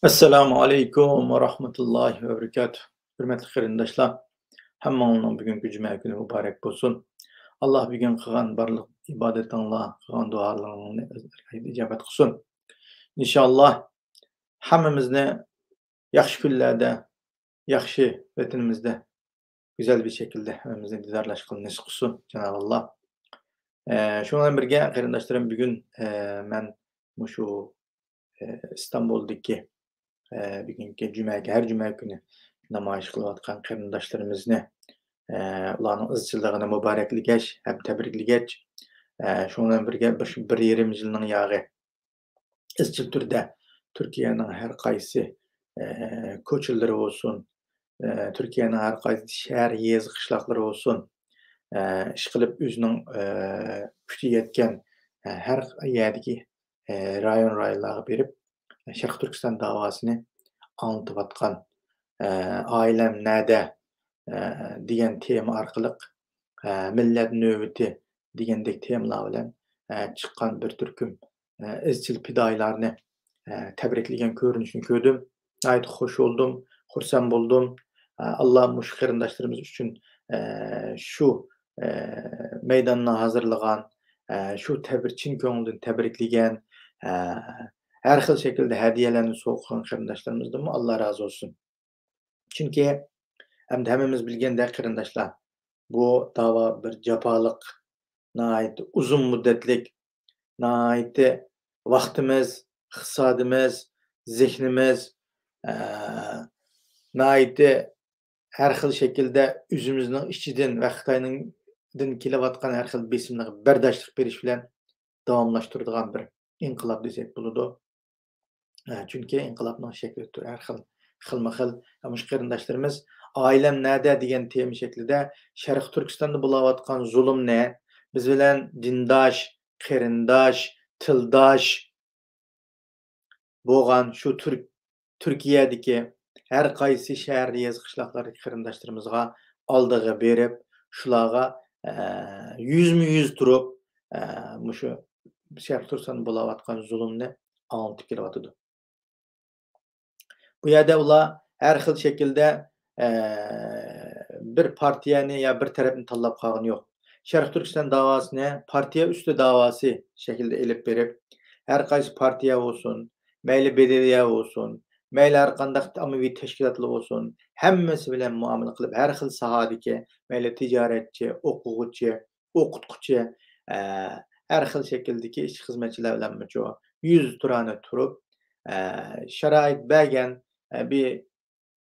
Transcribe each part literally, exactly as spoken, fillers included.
ئەسسالامۇ ئەلەيكۇم ۋە رەھمەتۇللاھى ۋە بەرىكاتۇھ. ھۆرمەتلىك قېرىنداشلار، ھەممىڭلارنىڭ بۈگۈنكى جۈمە كۈنى مۇبارەك بولسۇن. ئاللا بۈگۈن قىلغان بارلىق ئىبادەتلىرىڭلار، قىلغان دۇئالىرىڭلارنى ئۆز ئەركىدە ئىجابەت قىلسۇن. ئىنشاللا ھەممىمىزنى ياخشى كۈنلەردە، ياخشى ۋەتىنىمىزدە گۈزەل بىر شەكىلدە ھەممىمىزنى دىدارلاشقىلى نېسىپ قىلسۇن جانابى ئاللا. ئە، شۇنىڭ بىلەن بىرگە قېرىنداشلىرىم، بۈگۈن، ئە، مەن مۇشۇ، ئە، ئىستانبۇلدىكى، ئە، بۈگۈنكى جۈمەگە، ھەر جۈمە كۈنى نامايىش قىلىۋاتقان قېرىنداشلىرىمىزنى، ئە، ئۇلارنىڭ ئىزچىللىقىنى مۇبارەكلىگەچ ھەم تەبرىكلىگەچ، ئە، شۇنىڭ بىلەن بىرگە بىر، بىر يېرىم يىلنىڭ ياغى ئىزچىل تۈردە تۈركىيەنىڭ ھەر قايسى، ئە، كوچىلىرى بولسۇن، ئە، تۈركىيەنىڭ ھەر قايسى شەھەر، يېزا، قىشلاقلىرى بولسۇن، ئە، ئىشقىلىپ ئۆزىنىڭ، ئە، كۈچى يەتكەن، ئە، ھەر يەردىكى، ئە، رايون، رايونلارغا بېرىپ، شەرقىي تۈركىستان داۋاسىنى ئاڭلىتىۋاتقان، ئە، ئائىلەم نەدە، ئە، دېگەن تېما ئارقىلىق، ئە، مىللەت نۆۋىتى دېگەندەك تېمىلار بىلەن، ئە، چىققان بىر تۈركۈم، ئە، ئىزچىل پىدائىيلارنى، ئە، تەبرىكلىگەن كۆرۈنۈشنى كۆردۈم. ناھايىتى خوش بولدۇم، خۇرسەن بولدۇم. ئە، ئاللا مۇشۇ قېرىنداشلىرىمىز ئۈچۈن، ئە، شۇ، ئە، مەيداننى ھازىرلىغان، ئە، شۇ تەبرىك، چىن كۆڭلىدىن تەبرىكلىگەن، ئە، ھەر خىل شەكىلدە ھەدىيەلەرنى سوۋغا قىلغان قېرىنداشلىرىمىزدىنمۇ ئاللا رازى بولسۇن. چۈنكى ئەمدى ھەممىمىز بىلگەندەك قېرىنداشلار، بۇ داۋا بىر جاپالىق، ناھايىتى ئۇزۇن مۇددەتلىك، ناھايىتى ۋاقتىمىز، ئىقتىسادىمىز، زېھنىمىز، ئە، ناھايىتى ھەر خىل شەكىلدە ئۆزىمىزنىڭ ئىچىدىن ۋە خىتاينىڭدىن كېلىۋاتقان ھەر خىل بېسىملارغا بەرداشلىق بېرىش بىلەن داۋاملاشتۇرىدىغان بىر ئىنقىلاب دېسەك بولىدۇ. ئە، چۈنكى ئىنقىلابنىڭ شەكلى تۈرى ھەر خىل، خىلمۇ خىل. ئە، مۇشۇ قېرىنداشلىرىمىز «ئائىلەم نەدە؟» دېگەن تېما شەكلىدە شەرقىي تۈركىستاندا بولاۋاتقان زۇلۇمنى، بىز بىلەن دىنداش، قېرىنداش، تىلداش بولغان شۇ تۈرك-، تۈركىيەدىكى ھەر قايسى شەھەر، يېزا، قىشلاقلاردىكى قېرىنداشلىرىمىزغا ئالدىغا بېرىپ، شۇلارغا، ئە، يۈزمۇ يۈز تۇرۇپ، ئە، مۇشۇ شەرقىي تۈركىستاندا بولاۋاتقان زۇلۇمنى ئاڭلىتىپ كېلىۋاتىدۇ. بۇ يەردە ئۇلار ھەر خىل شەكىلدە، ئە، بىر پارتىيەنى يا بىر تەرەپنى تاللاپ قالغىنى يوق. شەرقىي تۈركىستان داۋاسىنى پارتىيە ئۈستى داۋاسى شەكلىدە ئېلىپ بېرىپ، ھەر قايسى پارتىيە بولسۇن، مەيلى بېدېلىيە بولسۇن، مەيلى ھەر قانداق ئاممىۋى تەشكىلاتلار بولسۇن، ھەممىسى بىلەن مۇئامىلە قىلىپ، ھەر خىل ساھەدىكى، مەيلى تىجارەتچى، ئوقۇغۇچى، ئوقۇتقۇچى، ئە، ھەر خىل شەكىلدىكى ئىشچى خىزمەتچىلەر بىلەنمۇچۇ يۈز تۇرانە تۇرۇپ، ئە، شارائىت بەرگەن، ئە، بىر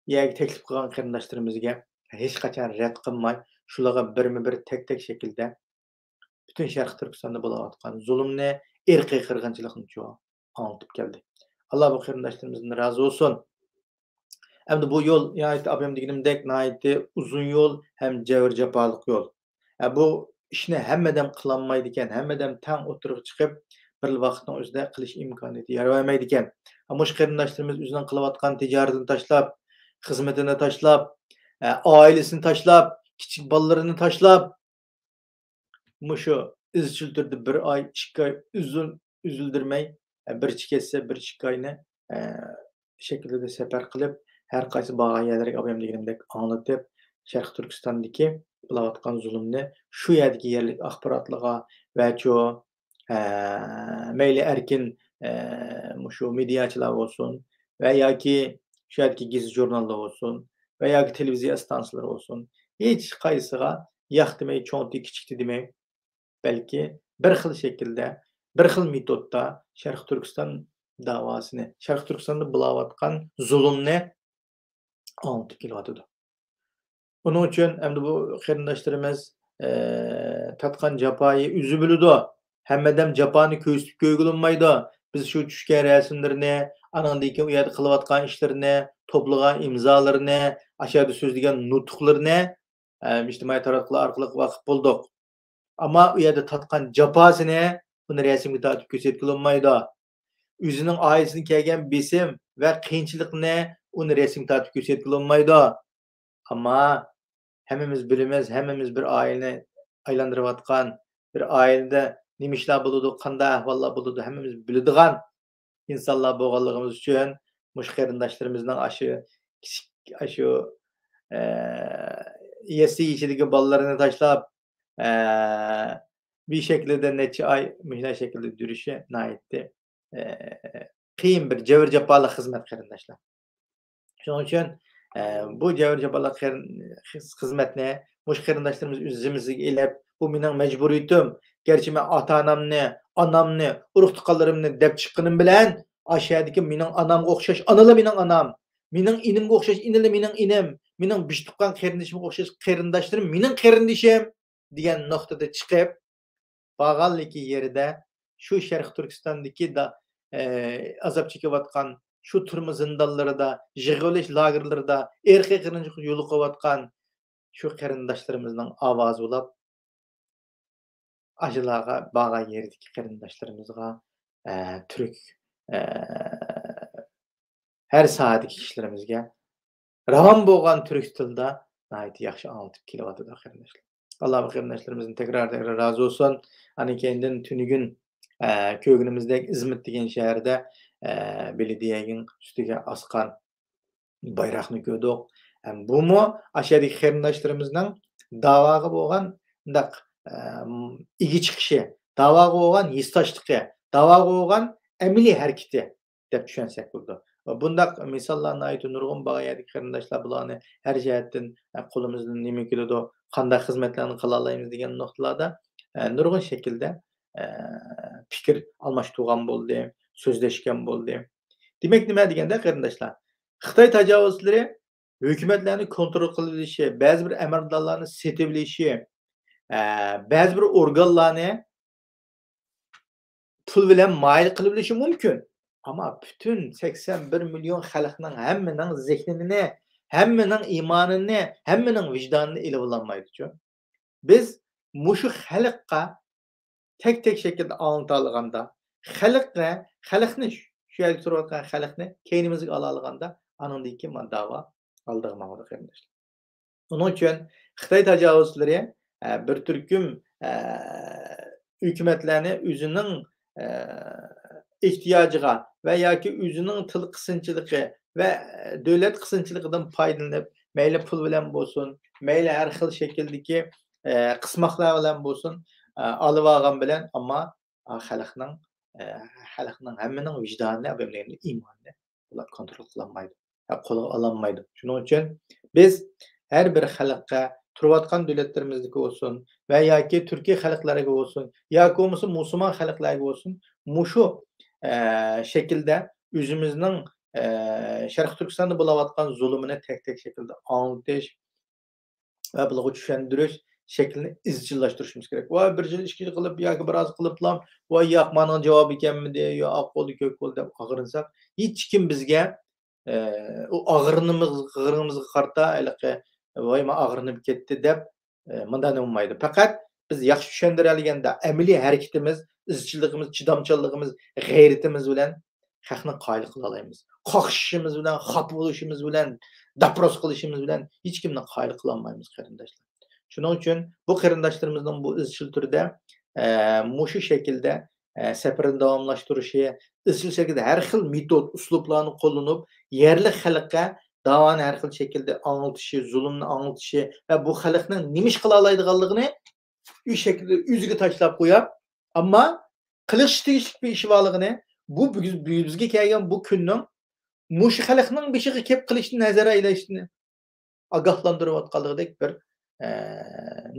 يەرگە تەكلىپ قىلغان قېرىنداشلىرىمىزگە ھېچقاچان رەت قىلماي، شۇلارغا بىرمۇ بىر تەك-تەك شەكىلدە پۈتۈن شەرقىي تۈركىستاندا بولاۋاتقان زۇلۇمنى، ئىرقىي قىرغىنچىلىقنىچۇ ئاڭلىتىپ كەلدى. ئاللا بۇ قېرىنداشلىرىمىزدىن رازى بولسۇن. ئەمدى بۇ يول ناھايىتى، ئابايام دېگىنىمدەك، ناھايىتى ئۇزۇن يول ھەم جەۋر جاپالىق يول. ئە، بۇ ئىشنى ھەممە ئادەم قىلالمايدىكەن، ھەممە ئادەم تەڭ ئوتتۇرىغا چىقىپ، بىرلا ۋاقىتنىڭ ئۆزىدە قىلىش ئىمكانىيىتى يار بەرمەيدىكەن. ئە، مۇشۇ قېرىنداشلىرىمىز ئۆزىنىڭ قىلىۋاتقان تىجارىتىنى تاشلاپ، خىزمىتىنى تاشلاپ، ئە، ئائىلىسىنى تاشلاپ، كىچىك بالىلىرىنى تاشلاپ، مۇشۇ ئىزچىل تۈردە بىر ئاي، ئىككى ئاي ئۈزۈل-، ئۈزۈلدۈرمەي، بىرچە كەتسە، بىرچە ئىككى ئاينى، ئە، شەكلىدە سەپەر قىلىپ، ھەر قايسى بارغان يەرلەرگە ئابايام دېگىنىمدەك ئاڭلىتىپ، شەرقىي تۈركىستاندىكى بولاۋاتقان زۇلۇمنى شۇ يەردىكى يەرلىك ئاخباراتلارغا ۋەچۇ، ئە، مەيلى ئەركىن، ئە، مۇشۇ مېدىياچىلار بولسۇن ۋە ياكى شۇ يەردىكى گېزىت-ژۇرناللار بولسۇن ۋە ياكى تېلېۋىزىيە ئىستانسىلىرى بولسۇن، ھېچ قايسىغا ياق دېمەي، چوڭ دېمەي، كىچىك دېمەي، بەلكى بىر خىل شەكىلدە، بىر خىل مېتودتا شەرقىي تۈركىستان داۋاسىنى، شەرقىي تۈركىستاندا بولاۋاتقان زۇلۇمنى ئاڭلىتىپ كېلىۋاتىدۇ. ئۇنىڭ ئۈچۈن ئەمدى بۇ قېرىنداشلىرىمىز، ئە، تارتقان جاپايى ئۆزى بىلىدۇ. ھەممە ئادەم جاپانى كۆرسىتىپ كۆرگىلى بولمايدۇ. بىز شۇ چۈشكەن رەسىملىرىنى، ئانىڭدىن كېيىن ئۇ يەردە قىلىۋاتقان ئىشلىرىنى، توپلىغان ئىمزالىرىنى، ئاشۇ يەردە سۆزلىگەن نۇتۇقلىرىنى، ئە، ئىجتىمائىي تاراتقۇلار ئارقىلىق ۋاقىپ بولدۇق. ئەمما ئۇ يەردە تارتقان جاپاسىنى، ئۇنى رەسىمگە تارتىپ كۆرسەتكىلى بولمايدۇ. ئۆزىنىڭ ئائىلىسىگە كەلگەن بېسىم ۋە قىيىنچىلىقنى ئۇنى رەسىمگە تارتىپ كۆرسەتكىلى بولمايدۇ. ئەمما ھەممىمىز بىلىمىز، ھەممىمىز بىر ئائىلىنى ئايلاندۇرۇۋاتقان، بىر ئائىلىدە نېمە ئىشلار بولىدۇ، قانداق ئەھۋاللار بولىدۇ، ھەممىمىز بىلىدىغان ئىنسانلار بولغانلىقىمىز ئۈچۈن، مۇشۇ قېرىنداشلىرىمىزنىڭ ئاشۇ كىچىك، ئاشۇ، ئە، يەسلى ئىچىدىكى بالىلىرىنى تاشلاپ، ئە، بىر شەكىلدە نەچچە ئاي مۇشۇنداق شەكىلدە يۈرۈشى ناھايىتى، ئە، قىيىن بىر جەبىر-جاپالىق خىزمەت، قېرىنداشلار. شۇنىڭ ئۈچۈن، ئە، بۇ جەبىر-جاپالىق قېرىن-، خىز-، خىزمەتنى مۇشۇ قېرىنداشلىرىمىز ئۆز زىممىسىگە ئېلىپ، بۇ مېنىڭ مەجبۇرىيىتىم. گەرچە مەن ئاتا-ئانامنى، ئانامنى، ئۇرۇق-تۇغقانلىرىمنى دەپ چىققىنىم بىلەن، ئاشۇ يەردىكى مېنىڭ ئانامغا ئوخشاش ئانىلا مېنىڭ ئانام، مېنىڭ ئىنىمگە ئوخشاش ئىنىلا مېنىڭ ئىنىم، مېنىڭ بىش تۇغقان قېرىندىشىمغا ئوخشاش قېرىنداشلىرىم مېنىڭ قېرىندىشىم دېگەن نۇقتىدا چىقىپ، بارغانلىكى يېرىدە شۇ شەرقىي تۈركىستاندىكى دا-، ئە، ئازاب چېكىۋاتقان، شۇ تۈرمە زىندانلىرىدا، يىغىۋېلىش لاگېرلىرىدا ئىرقىي قىرغىنچىلىققا يولۇقۇۋاتقان شۇ قېرىنداشلىرىمىزنىڭ ئاۋازى بولاپ، ئاشۇلارغا بارغان يېرىدىكى قېرىنداشلىرىمىزغا، ئە، تۈرك، ئە، ھەر ساھەدىكى كىشىلىرىمىزگە راۋان بولغان تۈرك تىلىدا ناھايىتى ياخشى ئاڭلىتىپ كېلىۋاتىدۇ، قېرىنداشلار. ئاللا بۇ قېرىنداشلىرىمىزدىن تەكرار، تەكرار رازى بولسۇن. ئاندىن كېيىندىن تۈنۈگۈن، ئە، كۆرگىنىمىزدەك ئىزمىت دېگەن شەھەردە، ئە، بېلىدىيەنىڭ ئۈستىگە ئاسقان بايراقنى كۆردۇق. ھەم بۇمۇ ئاشۇ يەردىكى قېرىنداشلىرىمىزنىڭ داۋاغا بولغان مۇنداق، ئە، ئىگە چىقىشى، داۋاغا بولغان ھېسداشلىقى، داۋاغا بولغان ئەمەلىي ھەرىكىتى دەپ چۈشەنسەك بولىدۇ. بۇنداق مىساللار ناھايىتى نۇرغۇن، بارغان يەردىكى قېرىنداشلار بۇلارنى ھەر جەھەتتىن، ئە، قولىمىزدىن نېمە كېلىدۇ، قانداق خىزمەتلەرنى قىلالايمىز دېگەن نۇقتىلاردا، ئە، نۇرغۇن شەكىلدە، ئە، پىكىر ئالماشتۇرغان بولدى، سۆزلەشكەن بولدى. دېمەك، نېمە دېگەندە، قېرىنداشلار، خىتاي تاجاۋۇزچىلىرى ھۆكۈمەتلەرنى كونترول قىلىۋېلىشى، بەزى بىر ئەمەلدارلارنى سېتىۋېلىشى، ئە، بەزى بىر ئورگانلارنى پۇل بىلەن مايىل قىلىۋېلىشى مۇمكىن. ئەمما پۈتۈن سەكسەن بىر مىليون خەلقنىڭ ھەممىنىڭ زېھنىنى، ھەممىنىڭ ئىمانىنى، ھەممىنىڭ ۋىجدانىنى ئېلىۋالالمايدۇچۇ. بىز مۇشۇ خەلققە تەك تەك شەكىلدە ئاڭلىتالىغاندا، خەلقنى، خەلقنى، شۇ يەردە تۇرۇۋاتقان خەلقنى كەينىمىزگە ئالالىغاندا، ئانىڭدىن كېيىن مانا داۋا ئالدىغا ماڭىدۇ، قېرىنداشلار. ئۇنىڭ ئۈچۈن خىتاي تاجاۋۇزچىلىرى، ئە، بىر تۈركۈم، ئە، ھۆكۈمەتلەرنى ئۆزىنىڭ، ئە، ئېھتىياجىغا ۋە ياكى ئۆزىنىڭ تىل قىسىنچىلىقى ۋە دۆلەت قىسىنچىلىقىدىن پايدىلىنىپ، مەيلى پۇل بىلەن بولسۇن، مەيلى ھەر خىل شەكىلدىكى، ئە، قىسماقلار بىلەن بولسۇن، ئە، ئالىۋالغان بىلەن، ئەمما، ئا، خەلقنىڭ، ئە، خەلقنىڭ ھەممىنىڭ ۋىجدانىنى، ئىمانىنى ئۇلار كونترول قىلالمايدۇ، ھە، قولغا ئالالمايدۇ. شۇنىڭ ئۈچۈن بىز ھەر بىر خەلققە، تۇرۇۋاتقان دۆلەتلىرىمىزدىكى بولسۇن ۋە ياكى تۈركىي خەلقلەرگە بولسۇن، ياكى بولمىسا مۇسۇلمان خەلقلەرگە بولسۇن، مۇشۇ، ئە، شەكىلدە ئۆزىمىزنىڭ، ئە، شەرقىي تۈركىستاندا بولۇۋاتقان زۇلۇمىنى تەك تەك شەكىلدە ئاڭلىتىش، ۋە بۇلارغا چۈشەندۈرۈش شەكلىنى ئىزچىللاشتۇرۇشىمىز كېرەك. ۋاي، بىر يىل، ئىككى يىل قىلىپ ياكى بىر ئاز قىلىپلا، ۋاي، ياق، مانىڭ جاۋابى كەلمىدى، يا ئاق بولدى، كۆك بولدى دەپ ئاغرىنساق، ھېچكىم بىزگە، ئە، ئۇ ئاغرىنىمىز-، ئاغرىنىمىزغا قارىتا ھېلىقى، ۋاي، مانا ئاغرىنىپ كەتتى دەپ، ئە، مۇنداق نېمە بولمايدۇ. پەقەت بىز ياخشى چۈشەندۈرەلىگەندە، ئەمەلىي ھەرىكىتىمىز، ئىزچىللىقىمىز، چىدامچانلىقىمىز، غەيرىتىمىز بىلەن خەقنى قايىل قىلالايمىز. قاقشىشىمىز بىلەن، خاپا بولۇشىمىز بىلەن، دوپروس قىلىشىمىز بىلەن ھېچكىمنى قايىل قىلالمايمىز، قېرىنداشلار. شۇنىڭ ئۈچۈن بۇ قېرىنداشلىرىمىزنىڭ بۇ ئىزچىل تۈردە، ئە، مۇشۇ شەكىلدە، ئە، سەپىرىنى داۋاملاشتۇرۇشى، ئىزچىل شەكىلدە ھەر خىل مېتود، ئۇسلۇبلارنى قوللىنىپ، يەرلىك خەلققە داۋانى ھەر خىل شەكىلدە ئاڭلىتىشى، زۇلۇمنى ئاڭلىتىشى ۋە بۇ خەلقنىڭ نېمە ئىش قىلالايدىغانلىقىنى ئۆز شەكلىدە ئۆزىگە تاشلاپ قويۇپ، ئەمما قىلىشقا تېگىشلىك بىر ئىش بارلىقىنى، بۇ بۈگۈن بىزگە كەلگەن بۇ كۈننىڭ مۇشۇ خەلقنىڭ بېشىغا كېلىپ قېلىشىنى نەزەر ئايلاشنى ئاگاھلاندۇرۇۋاتقانلىقىدەك بىر، ئە،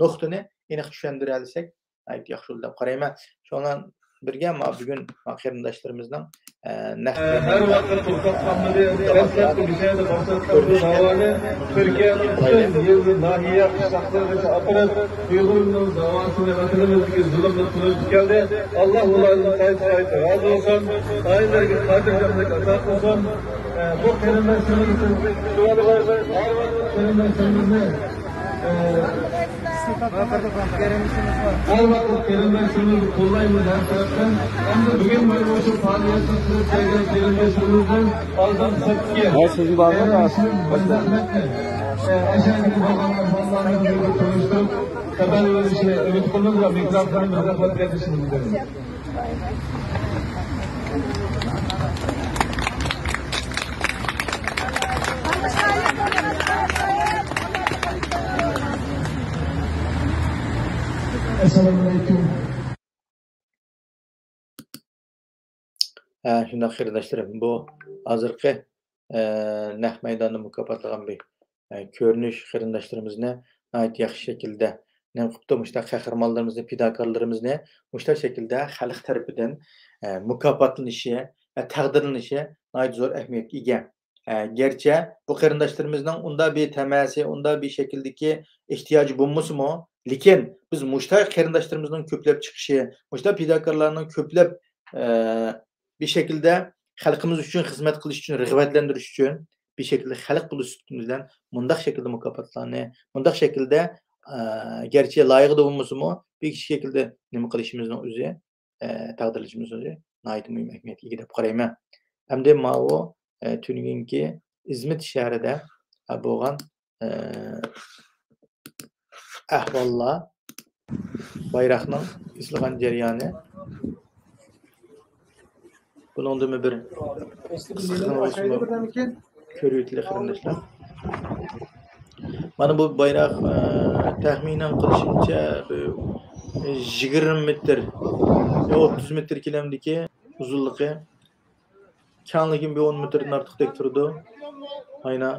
نۇقتىنى ئېنىق چۈشەندۈرەلىسەك، ناھايىتى ياخشى بولىدۇ دەپ قارايمەن. شۇنىڭ بىلەن بىرگە، ما بۈگۈن ما قېرىنداشلىرىمىزنىڭ، ئە، نەق ھەر ۋاقىت توختاپ قالمىدى. دەسلەپكى بىر يەردە باشلاپ قالدى داۋانى. تۈركىيەنىڭ پۈتۈن يېزا، ناھىيە، قىشلاقلىرىغىچە ئاپىرىپ، ئۇيغۇرنىڭ داۋاسىنى، ۋەتىنىمىزدىكى زۇلۇمنى تونۇتۇپ كەلدى. ئاللا ئۇلاردىن قايتا-قايتا رازى بولسۇن. ئائىلىلىرىگە خاتىرجەملىك ئاتا قىلسۇن. ئە، بۇ قېرىنداشلىرىمىزنى، قېرىنداشلىرىمىزنى، ئە، ھەر ۋاقىت قېرىنداشلىرىمىزنى قوللايمىز ھەر تەرەپتىن. ئەمدى بۈگۈن مانا مۇشۇ پائالىيەتنى قىلىپ كەلگەن قېرىنداشلىرىمىزدىن ئالدىن سەپكە، ھە، سۆزى بارمۇ؟ ئە، ئىشىمىز بىر زەھمەتنى، ئە، ئەشەدىكى بولغان ئەھۋاللارنى بىر تونۇشتۇرۇپ، خەۋەر بېرىشىنى ئۈمىد قىلىمىز ۋە مىكروفوننى بىزگە قايتۇرۇشىنى ئۈمىد قىلىمىز. ئەسسالامۇئەلەيكۇم. ھە، شۇنداق قېرىنداشلىرىم، بۇ ھازىرقى، ئە، نەق مەيداندا مۇكاپاتلىغان بىر، ئە، كۆرۈنۈش قېرىنداشلىرىمىزنى ناھايىتى ياخشى شەكىلدە نېمە قىپتۇ، مۇشۇنداق قەھرىمانلىرىمىزنى، پىداكارلىرىمىزنى مۇشۇنداق شەكىلدە خەلق تەرىپىدىن، ئە، مۇكاپاتلىنىشى، ئە، تەقدىرلىنىشى ناھايىتى زور ئەھمىيەتكە ئىگە. ئە، گەرچە بۇ قېرىنداشلىرىمىزنىڭ ئۇنداق بىر تەمەسى، ئۇنداق بىر شەكىلدىكى ئېھتىياجى بولمىسىمۇ، لېكىن بىز مۇشۇنداق قېرىنداشلىرىمىزنىڭ كۆپلەپ چىقىشى، مۇشۇنداق پىداكارلارنىڭ كۆپلەپ، ئە، بىر شەكىلدە خەلقىمىز ئۈچۈن خىزمەت قىلىش ئۈچۈن رىغبەتلەندۈرۈش ئۈچۈن، بىر شەكىلدە خەلق بولۇش سۈپىتىمىز بىلەن مۇنداق شەكىلدە مۇكاپاتلارنى، مۇنداق شەكىلدە، ئە، گەرچە لايىقىدا بولمىسىمۇ، بىر شەكىلدە نېمە قىلىشىمىزنىڭ ئۆزى، ئە، تەقدىرلىشىمىزنىڭ ئۆزى ناھايىتى مۇھىم ئەھمىيەتكە ئىگە دەپ قارايمەن. ئەمدى ماۋۇ، ئە، تۈنۈگۈنكى ئىزمىت شەھىرىدە، ئە، بولغان، ئە، ئەھۋاللار، بايراقنىڭ ئېسىلغان جەريانى. بۇنىڭدىمۇ بىر قىسقىغىنا بولسىمۇ كۆرۈۋېتىلى قېرىنداشلار. مانا بۇ بايراق، ئە، تەخمىنەن قىلىشىمچە، بىر يىگىرمە مېتىر، ئوتتۇز مېتىر كۆلەمدىكى ئۇزۇنلۇقى، كەڭلىكى بىر ئون مېتىردىن ئارتۇقتەك تۇرىدۇ. ئاينا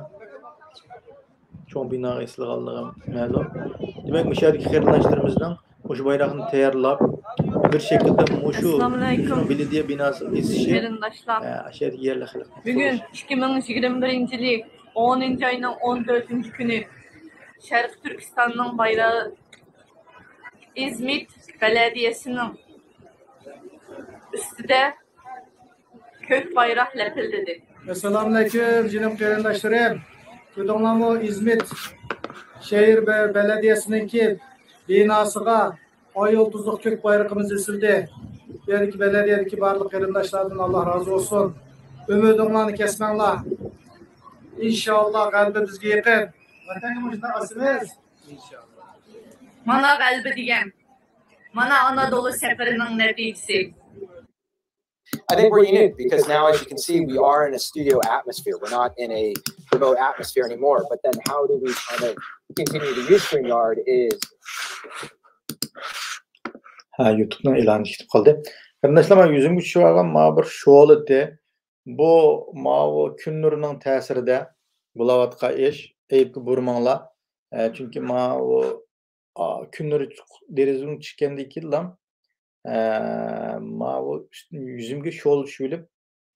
چوڭ بىناغا ئېسىلغانلىقى مەلۇم. دېمەك، مۇشۇ يەردىكى قېرىنداشلىرىمىزنىڭ مۇشۇ بايراقنى تەييارلاپ، بىر شەكىلدە مۇشۇ ئەسسالامۇئەلەيكۇم. ئۆزىنىڭ بىلدىيە بىناسىغا ئېسىشى، قېرىنداشلار. ئە، ئاشۇ يەردىكى يەرلىك خەلقنىڭ بۈگۈن قوللىشى. ئىككى مىڭ يىگىرمە بىرىنچى يىلى ئونىنچى ئاينىڭ ئون تۆتىنچى كۈنى شەرقىي تۈركىستاننىڭ بايرىقى ئىزمىت بەلەدىيەسىنىڭ ئۈستىدە كۆك بايراق لەپىلدىدى. ئەسسالامۇئەلەيكۇم، جېنىم قېرىنداشلىرىم. كۆردۈڭلارمۇ، ئىزمىت شەھەر بە-، بەلەدىيەسىنىڭكى بىناسىغا ئاي يۇلتۇزلۇق كۆك بايرىقىمىز ئېسىلدى. بۇ يەردىكى بەلەدىيەدىكى بارلىق قېرىنداشلاردىن ئاللا رازى بولسۇن. ئۈمىدىڭلارنى كەسمەڭلار. ئىنشاللا غەلىبە بىزگە يېقىن. ۋەتەنگە مۇشۇنداق ئاسىمىز. ئىنشاللا. مانا غەلىبە دېگەن. مانا ئانادولۇ سەپىرىنىڭ نەتىجىسى. I think we're unique because now, as you can see, we are in a studio atmosphere. We're not in a remote atmosphere anymore. But then, how do we kind of continue to use StreamYard is ھە، يۇتۇبنىڭ ئېلانى كېتىپ قالدى. قېرىنداشلار، مانا يۈزۈمگە چۈشۈۋالغان مانا بىر شولىتى. بۇ ماۋۇ كۈن نۇرىنىڭ تەسىرىدە بولاۋاتقان ئىش. ئەيىبكە بۇرىماڭلار. ئە، چۈنكى ماۋۇ، ئا، كۈن نۇرى دېرىزىدىن چىققاندىن كېيىنلا، ئە، ماۋۇ ئۈستۈن يۈزۈمگە شولا چۈشۈۋېلىپ،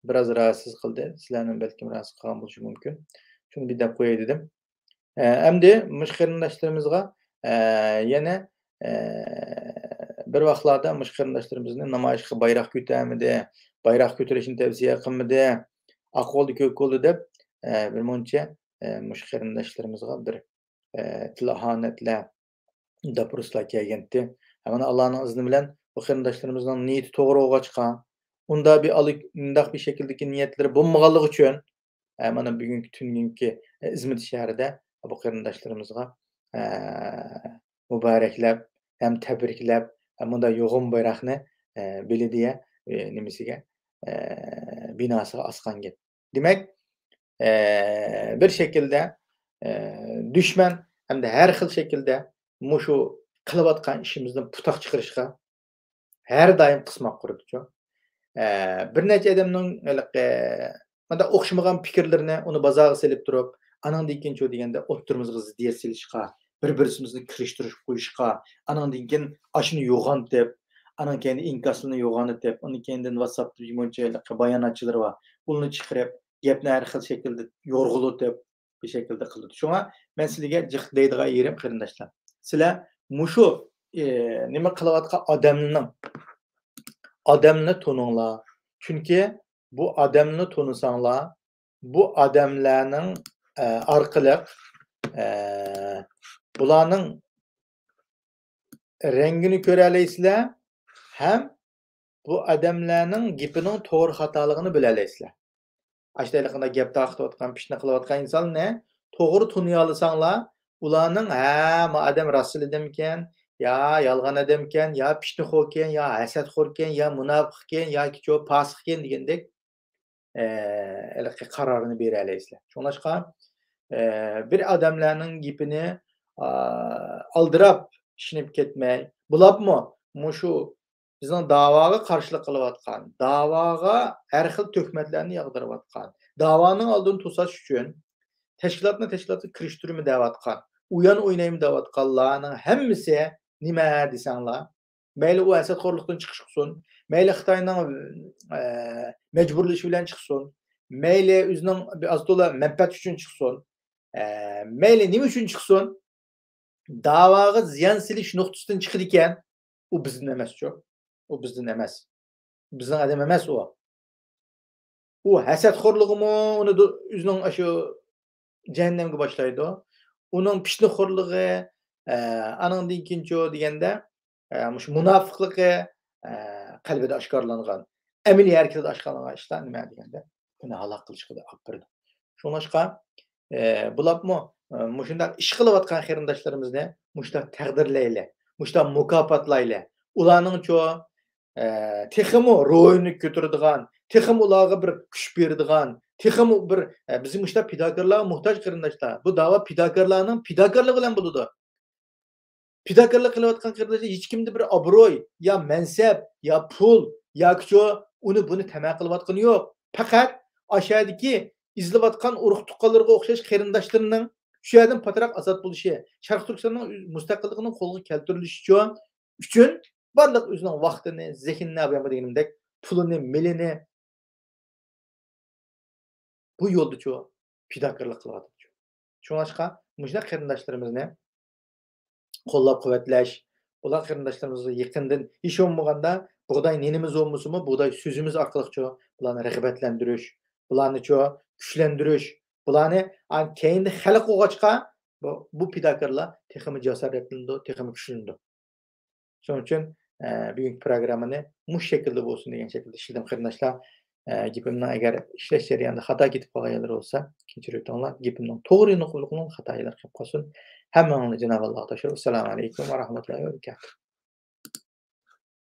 بىراز راھەتسىز قىلدى. سىلەرنىمۇ بەلكىم راھەتسىز قىلغان بولۇشى مۇمكىن. شۇنى بىر دەپ قوياي دېدىم. ئە، ئەمدى مۇشۇ قېرىنداشلىرىمىزغا، ئە، يەنە، ئە، بىر ۋاقىتلاردا مۇشۇ قېرىنداشلىرىمىزنى نامايىشقا بايراق كۆتۈرمىدى، بايراق كۆتۈرۈشنى تەۋسىيە قىلمىدى، ئاق بولدى، كۆك بولدى دەپ، ئە، بىر مۇنچە، ئە، مۇشۇ قېرىنداشلىرىمىزغا بىر، ئە، تىل ئاھانەتلەر، داپۇرۇسلار كەلگەنتى. مانا، ئاللانىڭ ئىزنى بىلەن بۇ قېرىنداشلىرىمىزنىڭ نىيىتى توغرا بولغاچقا، ئۇندا بىر ئالىي-، مۇنداق بىر شەكىلدىكى نىيەتلىرى بولمىغانلىقى ئۈچۈن، ئە، مانا بۈگۈنكى، تۈنۈگۈنكى، ئە، ئىزمىت شەھىرىدە بۇ قېرىنداشلىرىمىزغا، ئە، مۇبارەكلەپ ھەم تەبرىكلەپ، ئە، مۇنداق يوغان بايراقنى، ئە، بېلىدىيە، ئە، نېمىسىگە، ئە، بىناسىغا ئاسقان گەپ. دېمەك، ئە، بىر شەكىلدە، ئە، دۈشمەن ھەمدە ھەر خىل شەكىلدە مۇشۇ قىلىۋاتقان ئىشىمىزدىن پۇتاق چىقىرىشقا ھەر دائىم قىسماق قۇرىدۇچۇ. ئە، بىر نەچچە ئادەمنىڭ ھېلىقى مۇنداق ئوخشىمىغان پىكىرلىرىنى ئۇنى بازارغا سېلىپ تۇرۇپ، ئانىڭدىن كېيىن شۇ دېگەندە ئوتتۇرىمىزغا زىددىيەت سېلىشقا، بىر-بىرسىمىزنى كىرىشتۈرۈپ قويۇشقا، ئانىڭدىن كېيىن ئاشۇنى يوغانتىپ، ئانىڭ كەينىدە ئىنكاسلىرىنى يوغانتىپ، ئۇنىڭ كەينىدىن ۋاتساپتا بىر مۇنچە ھېلىقى باياناتچىلىرى بار. ئۇلارنى چىقىرىپ، گەپنى ھەر خىل شەكىلدە يورغىلىتىپ، بىر شەكىلدە قىلىدۇ. شۇڭا مەن سىلەرگە جىق دەيدىغان يېرىم قېرىنداشلار. سىلەر مۇشۇ، ئى، نېمە قىلىۋاتقان ئادەمنىڭ، ئادەمنى تونۇڭلار. چۈنكى بۇ ئادەمنى تونۇساڭلار، بۇ ئادەملەرنىڭ، ئە، ئارقىلىق، ئە، بۇلارنىڭ رەڭگىنى كۆرەلەيسىلەر ھەم بۇ ئادەملەرنىڭ گېپىنىڭ توغرا خاتالىقىنى بىلەلەيسىلەر. ئاشۇنداق گەپ تارقىتىۋاتقان، پىتنە قىلىۋاتقان ئىنساننى توغرا تونۇيالىساڭلار، ئۇلارنىڭ، ھە، ما ئادەم راستچىل ئادەمكەن، يا يالغان ئادەمكەن، يا پىتنىخوركەن، يا ھەسەتخوركەن، يا مۇناپىقكەن، ياكى چۇ پاسىقكەن دېگەندەك، ئە، ھېلىقى قارارنى بېرەلەيسىلەر. شۇڭلاشقا، ئە، بىر ئادەملەرنىڭ گېپىنى، ئا، ئالدىراپ، ئىشىنىپ كەتمەي، بولۇپمۇ مۇشۇ بىزنىڭ داۋاغا قارشىلىق قىلىۋاتقان، داۋاغا ھەر خىل تۆھمەتلەرنى ياغدۇرۇۋاتقان، داۋانىڭ ئالدىنى توساش ئۈچۈن تەشكىلاتنى تەشكىلاتقا كىرىشتۈرىمۇ دەۋاتقان، ئويۇن ئوينايمۇ دەۋاتقانلارنىڭ ھەممىسى نېمە دېسەڭلار، مەيلى ئۇ ھەسەتخورلۇقتىن چىقىش قىلسۇن، مەيلى خىتاينىڭ، ئە، مەجبۇرلىشى بىلەن چىقسۇن، مەيلى ئۆزىنىڭ بىر ئاز تولا مەنپەئەت ئۈچۈن چىقسۇن، ئە، مەيلى نېمە ئۈچۈن چىقسۇن، داۋاغا زىيان سېلىش نۇقتىسىدىن چىقىدىكەن، ئۇ بىزدىن ئەمەسچۇ. ئۇ بىزدىن ئەمەس. بىزنىڭ ئادەم ئەمەس ئۇ. ئۇ ھەسەتخورلۇقىمۇ ئۇنى دو-، ئۆزىنىڭ ئاشۇ جەھەننەمگە باشلايدۇ. ئۇنىڭ پىتنىخورلۇقى، ئە، ئانىڭدىن كېيىنچۇ دېگەندە، ئە، مۇشۇ مۇناپىقلىقى، ئە، قەلبىدە ئاشكارىلانغان، ئەمەلىي ھەرىكىتىدە ئاشكارىلانغان ئىشلار نېمە دېگەندە، ئۇنى ھالاك قىلىشقا ئاپىرىدۇ. شۇڭلاشقا، ئە، بۇلاپمۇ، ئە، مۇشۇنداق ئىش قىلىۋاتقان قېرىنداشلىرىمىزنى مۇشۇنداق تەقدىرلەيلى، مۇشۇنداق مۇكاپاتلايلى. ئۇلارنىڭچۇ، ئە، تېخىمۇ روھىنى كۆتۈرىدىغان، تېخىمۇ ئۇلارغا بىر كۈچ بېرىدىغان، تېخىمۇ بىر، ئە، بىزنىڭ مۇشۇنداق پىداكارلارغا موھتاج قېرىنداشلار. بۇ داۋا پىداكارلارنىڭ پىداكارلىقى بىلەن بولىدۇ. پىداكارلىق قىلىۋاتقان قېرىنداشلار ھېچكىمدە بىر ئابرۇي، يا مەنسەپ، يا پۇل، ياكىچۇ ئۇنى بۇنى تەمە قىلىۋاتقىنى يوق. پەقەت ئاشۇ يەردىكى ئېزىلىۋاتقان ئۇرۇق-تۇغقانلىرىغا ئوخشاش قېرىنداشلىرىنىڭ شۇ يەردىن پاتراق ئازاد بولۇشى، شەرقىي تۈركىستاننىڭ مۇستەقىللىقىنىڭ قولغا كەلتۈرۈلۈشى ئۈچۈن، ئۈچۈن بارلىق ئۆزىنىڭ ۋاقتىنى، زېھنىنى، بايام دېگىنىمدەك، پۇلىنى، مېلىنى بۇ يولدىچۇ پىداكارلىق قىلىۋاتىدۇ. شۇڭلاشقا مۇشۇنداق قېرىنداشلىرىمىزنى قوللاپ-قۇۋۋەتلەش، ئۇلار قېرىنداشلىرىمىزغا يېقىندىن، ھېچ بولمىغاندا بۇغداي نېنىمىز بولمىسىمۇ، بۇغداي سۆزىمىز ئارقىلىقچۇ بۇلارنى رىغبەتلەندۈرۈش، بۇلارنىچۇ كۈچلەندۈرۈش، بۇلارنى، ئا، كەينىدە خەلق بولغاچقا، بۇ، بۇ پىداكارلار تېخىمۇ جاسارەتلىنىدۇ، تېخىمۇ كۈچلىنىدۇ. شۇنىڭ ئۈچۈن، ئە، بۈگۈنكى پروگراممىنى مۇشۇ شەكىلدە بولسۇن دېگەن شەكىلدە ئىشلىدىم، قېرىنداشلار. ئە، گېپىمنىڭ ئەگەر ئىشلەش جەريانىدا خاتا كېتىپ قالغان يەرلىرى بولسا، كەچۈرۈۋېتىڭلار. گېپىمنىڭ توغرا نۇقۇلۇقىنىڭ خاتا يەرلىرى قېلىپ قالسۇن. ھەممىڭلارنى جانابى ئاللاغا تاپشۇرۇپ، ئەسسالامۇ ئەلەيكۇم ۋە رەھمەتۇللاھى ۋە بەرىكاتۇھ.